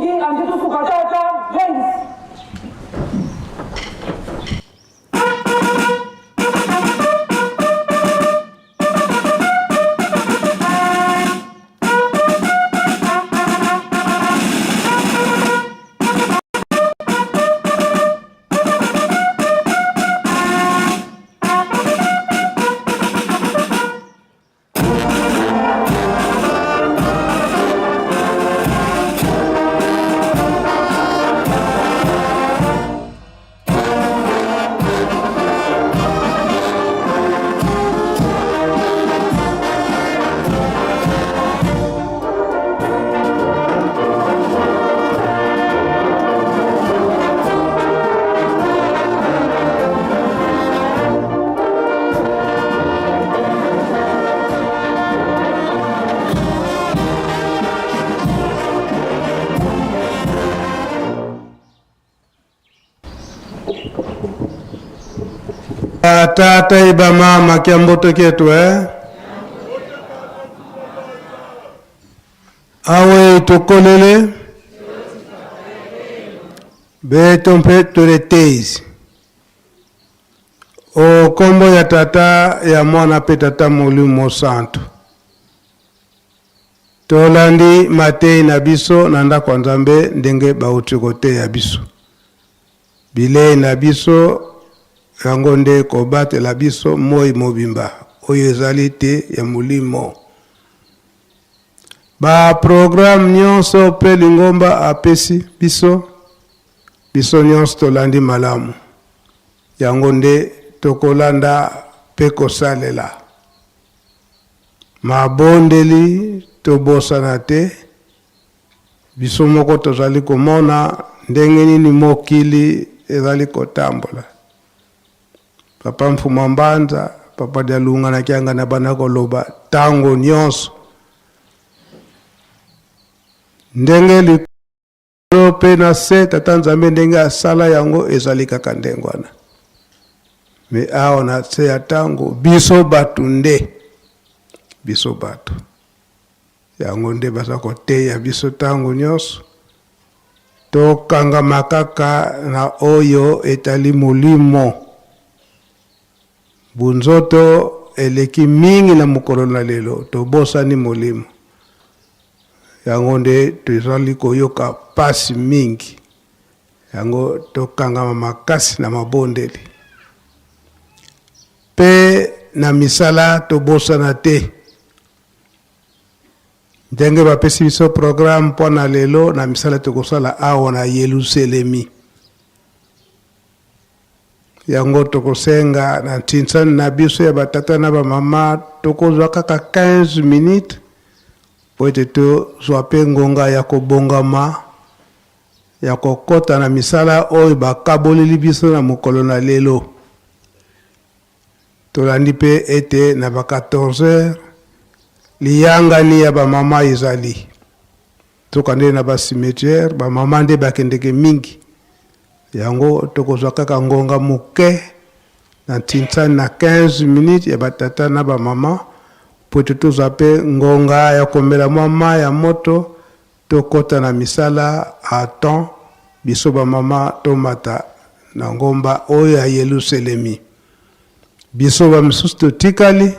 Ngi andi tusuka tata James. Tata iba mama kia mboto kietu eh? Awe tokolele beto mpe toletezi o kombo ya Tata ya Mwana mpe Tata Molimo Mosantu. Tolandi mateyi na biso na ndako ya Nzambe ndenge bauti koteya biso. Bilei na biso yango nde kobatela biso moi mobimba, oyo ezali te ya molimo. Ba programme nyonso mpe lingomba apesi biso, biso nyonso tolandi malamu. Yango nde tokolanda mpe kosalela. Mabondeli tobosana te, biso moko tozali komona ndenge nini mokili ezali kotambola. Papa Mfuma Mbanza, Papa Dialunga na Kiangani banda koloba tango nyonso ndenge likolo mpe na se Tata Nzambe ndenge asala yango ezali kaka ndenge wana. Me awa na se ya tango biso bato nde biso bato yango nde baza koteya biso tango nyonso tokangama kaka na oyo etali molimo. Bunzoto eleki mingi na mokolo na lelo, tobosani molimo. Yango nde tozali koyoka pasi mingi. Yango tokangama makasi na mabondeli pe na misala, tobosana te ndenge bapesi biso programme mpo na lelo na misala tokosala awa na Yelusalemi. Yango tokosenga na ntinsani na biso ya batata na bamama, tokozwa kaka 15 minutes mpo ete tozwa mpe ngonga ya kobongama ya kokota na misala oyo bakaboleli biso na mokolo na lelo. Tolandi mpe ete na ba 14 heures liyangani ya bamama ezali. Nzokande na ba cimetière bamama nde bakendeke mingi. Yango tokozwa kaka ngonga moke na ntinsani na 15 minutes ya batata na bamama mpo ete tozwa mpe ngonga ya komela mwa mai ya moto, tokota na misala à temps, biso bamama tomata na ngomba oyo ya Yelusalemi. Biso bamisusu totikali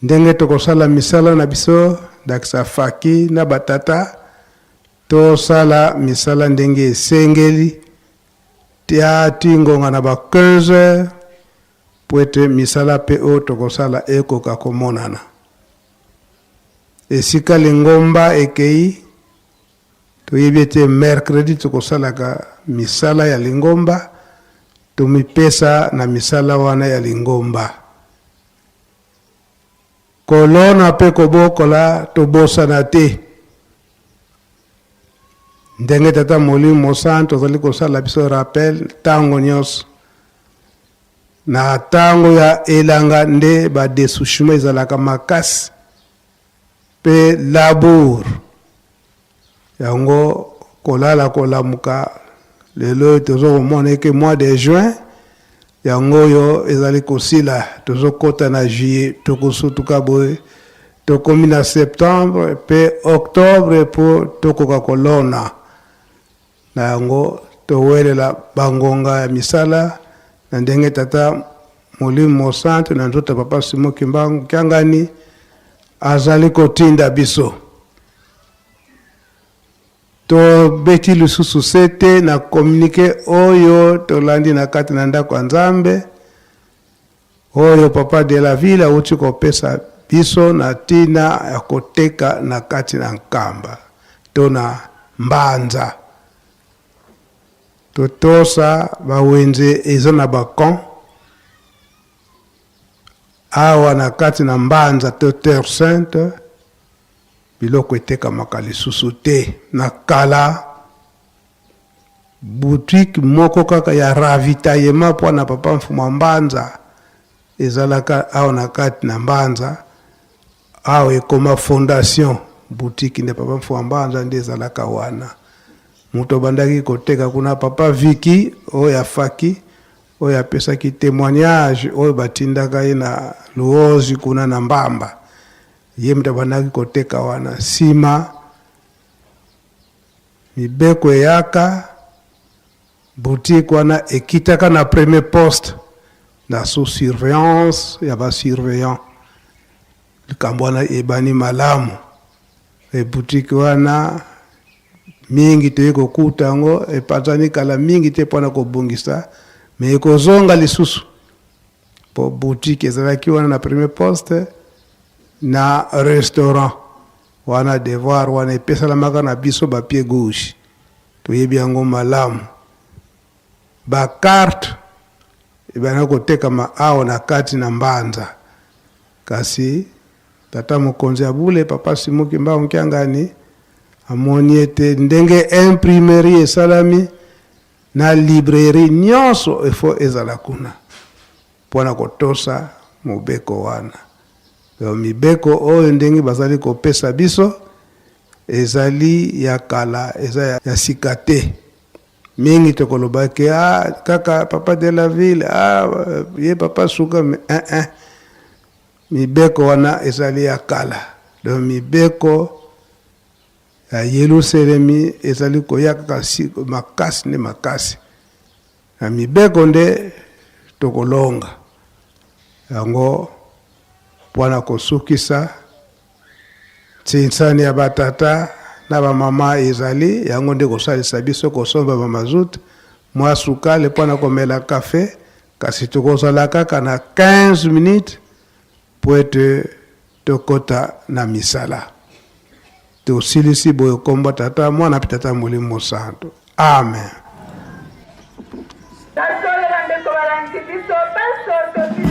ndenge tokosala misala na biso, ndakisa faki na batata, tosala misala ndenge esengeli tia ti ngonga na ba 15 heures mpo ete misala mpe oyo tokosala ekoka komonana. Esika lingomba ekei, toyebi ete mercredi tokosalaka misala ya lingomba, tomipesa na misala wana ya lingomba. Kolona mpe kobokola tobosana te ndenge Tata Molimo Mosantu azali kosala biso rappel ntango nyonso. Na ntango ya elanga nde ba dessouchement ezalaka makasi mpe labour yango kolala kolamuka. Lelo oyo tozo komona eke mois de juin yango oyo ezali kosila, tozokota na juillet, tokosutuka boye. Tokomi na septembre mpe octobre mpo tokoka kolona. Na yango, towelela bangonga ya misala na ndenge Tata Molimo Mosantu na nzoto ya Papa Simon Kimbangu Kiangani azali kotinda biso. Tobeti lisusu sete na communique oyo tolandi na kati na ndako ya Nzambe oyo Papa de la Ville awuti kopesa biso na tina ya koteka na kati na Nkamba to na Mbanza. Totosa ba wenze eza na ba camps awa na kati na Mbanza to Terre Sainte. Biloko etekamaka lisusu te. Na kala, boutique moko kaka ya ravitaillement mpo na papa Mfuma Mbanza ezalaka awa na kati na Mbanza. Awa ekoma fondation boutique nde papa Mfuma Mbanza nde ezalaka wana. Moto abandaki koteka kuna papa Vicky oyo afaki oyo apesaki temoignage oyo batindaka ye na Luozi kuna na Mbamba. Ye moto abandaki koteka wana. Nsima mibeko eyaka, boutique wana ekitaka na premier poste na sous surveillance ya ba surveillants. Likambo wana ebani malamu. E boutique wana mingi toye kokuta yango epanzani kala mingi te mpo na kobongisa, mais ekozonga lisusu. Po boutique ezalaki wana na premier poste na restaurant wana devoir wana epesalamaka na biso ba pied gauche toyebi yango malamu ba carte ebandaki kotekama awa na kati na Mbanza kasi tata mokonzi ya bule papa Simon Kimbangu Kiangani amoni ete ndenge imprimerie esalami Na librairie nionso il faut ezala kuna pona kotosa mobeko wana. Donc mibeko oyo ndenge bazali kopesa biso ezali ya kala, eza ya sika te. Mingi tokoloba ke ah, kaka papa de la ville, ah, ye papa suka, mais eh, eh. Mibeko wana ezali ya kala. Donc mibeko Ya Yeluselemi ezali koya kaka makasi nde makasi. Na mibeko nde tokolonga yango. Mpo na kosukisa, nsinsani ya batata na bamama ezali yango nde kosalisa biso kosomba ba mazout, mwa sukali mpo na komela kafe, kasi tokozala kaka na 15 minutes mpo ete Tokota na misala. Tosilisi boye kombo Tata, Mwana mpe Tata Molimo Mosantu. Amen. Ya solo bandeko balandi biso banso tosilisi.